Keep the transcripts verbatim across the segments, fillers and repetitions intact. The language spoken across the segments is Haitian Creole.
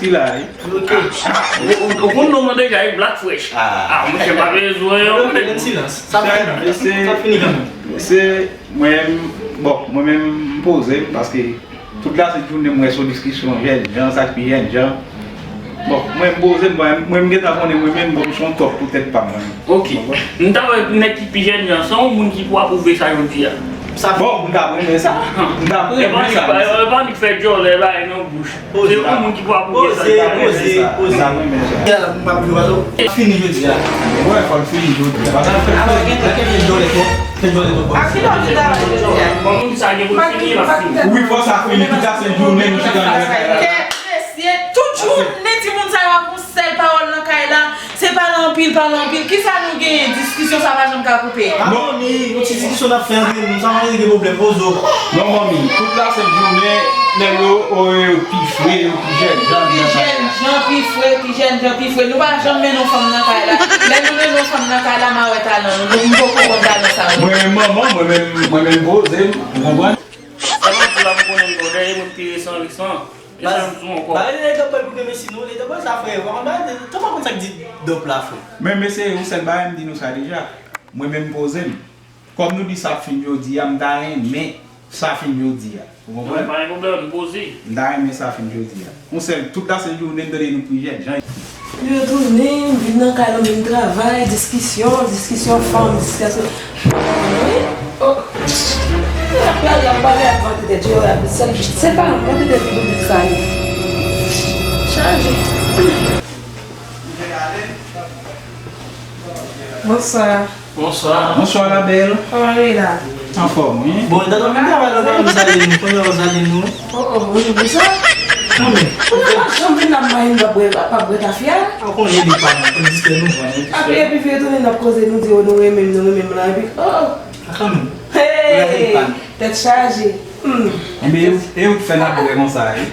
ki la, wi. Ok. Ou, ou, ou konn non mwen deja, wi, Black Fresh. Ah. Ah, monchè, pa bezwen, yo. Mwen silans. Sa fini. Sa fini kanmenm. Se mwen, bon, mwen menm, m poze m, paske tout lasent jounen m wè se yon diskisyon jènjan, sa k pi jènjan. Bon, mwen m poze m, mwen, mwen m gentan konnen mwen menm, bon, m se yon top pou tèt pa m, mwen. Ok. Ou konprann? M ta wè nèg ki pi jènjan, se yon moun ki pou apwouve sa yo di a. Sa bon, m ta renmen sa. M ta renmen sa. E pa nik fè djòlè bay nan bouch. Se yon moun ki pou apwouve sa. Poze, poze, poze. M ta renmen sa. Yala, m ap jwe balo. Fini jodi a. Wè, fò l fini jodi a. Paske fè, fè, fè, fè djòlè twòp. Fè djòlè twòp. A kilè w te travay jodi a? Bon, moun sa gen pou l fini, l ap fini. Wi, fò sa fini. Tout lasent jounen, nou chita nan kay la. Kèt, mesye, tout jounen, timoun sa yo ap yon sèl pawòl nan kay la. Se pale anpil, pale anpil. Kisa nou genyen? Diskisyon sa pa janm ka koupe. A, manmi, yon ti diskisyon n ap fè antre nou, sa pa gen pwoblèm, poze w. Non, manmi, tout lasent jounen, nèg yo, o, yo pi fre, yo pi jènjan. Pi jènjan, pi fre, pi jènjan, pi fre. Nou pa janm mennen yon fanm nan kay la. Lè nou mennen yon fanm nan kay la, m a wè talan nou. Nou, m poko konn talan sa yo. Mwen menm manman, mwen menm, mwen menm poze m, ou konprann? Sa manti la, m konnen m dòdè, e mwen pi resan, resan. E sa m di w ankò. Ba, ba, lè dòp pou gen mesi non, lè dòp sa frè, ou konn ba, tanpon konn sa k di dòp la frè. Men mesye, yon sèl bagay m di nou sa deja. Mwen menm poze m. Kòm nou di sa ap fin jodi a, m ta renmen sa fin jodi a. Ou konprann? Non, pa gen pwoblèm, poze. M ta renmen sa fin jodi a. Yon sèl, tout lasent jounen m tande nou pi jènjan. Nou retounen, m vin nan kay la, m vin travay, diskisyon, diskisyon fanm, diskisyon. Wi. Oh. Lap pale, ap pale, ap vante tèt yo, ap sèl, se pa mwen petèt ki pou di sa yo. Chaje. Bonswa. Bonswa. Bonswa, la belle. Kòman nou ye la? Anfòm, wi. Bon, dan nou vin travay la, nou salye nou. Kounye a w salye nou. Oh, oh, ou di sa? Non, men. Ou pa janm vin la, m pa vin, pa bwè, pa bwè tafya. Ou konnen li pa nou, pou distrè nou. Epi, epi, vin tounen, n ap koze, nou di, oh, nou renmen m, nou renmen m la, epi, oh. A kanmenm. Hey! Tèt chaje. Hmm. Enben, e ou, e ou k fè n ap bwè konsa, wi.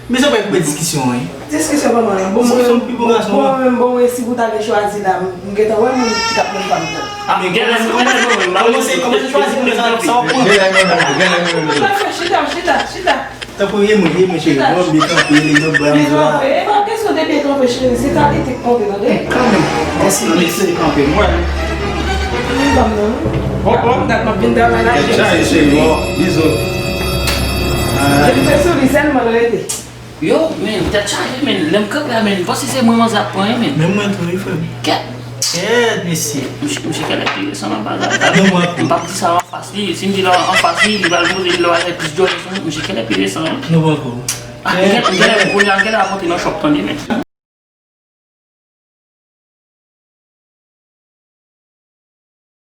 Men se pa koupe diskisyon, wi. Diskisyon kòman? Bon, mwen menm, bon, mwen menm, bon, mwen, si pou ta gen chwazi la, m, m gentan wè moun ki t ap menm pa m nan. A, men genlè, genlè, mwen menm, kòmanse, kòmanse chwazi moun sa, sa w ap pran. Genlè, mwen menm, genlè, mwen menm. Chita, chita, chita. Tanpri, e mwen, e mwen, cheri. Mwen byen kanpe, li nan bra m la. E pa kesyon de byen kanpe, cheri, se kalite k konte, tande. Kanmenm. Mèsi, mèsi, kanpe, mwen. Li ban m nan. Bon, bon, dat m ap vin travay la. Tèt chaje, cheri, bon, bizou. Depi se sou li sèlman l rete. Yo, men, tèt chaje, men, lè m kanpe a, men, m panse se mwen manzè ap pran, men. Men mwen tou, wi, frè m. Kèt. Kèt, mesye. Misye, misye genlè pi resan nan bagay la. Non, mwen ap. M p ap di sa anfas li. Si m di l anfas li, li pral poze, li pral fè plis djòlè sou mwen. Misye genlè pi resan, wi. Non, mwen ap. A, m genlè, m genlè, kounye a, m genlè ap monte nan chòp, tande, men.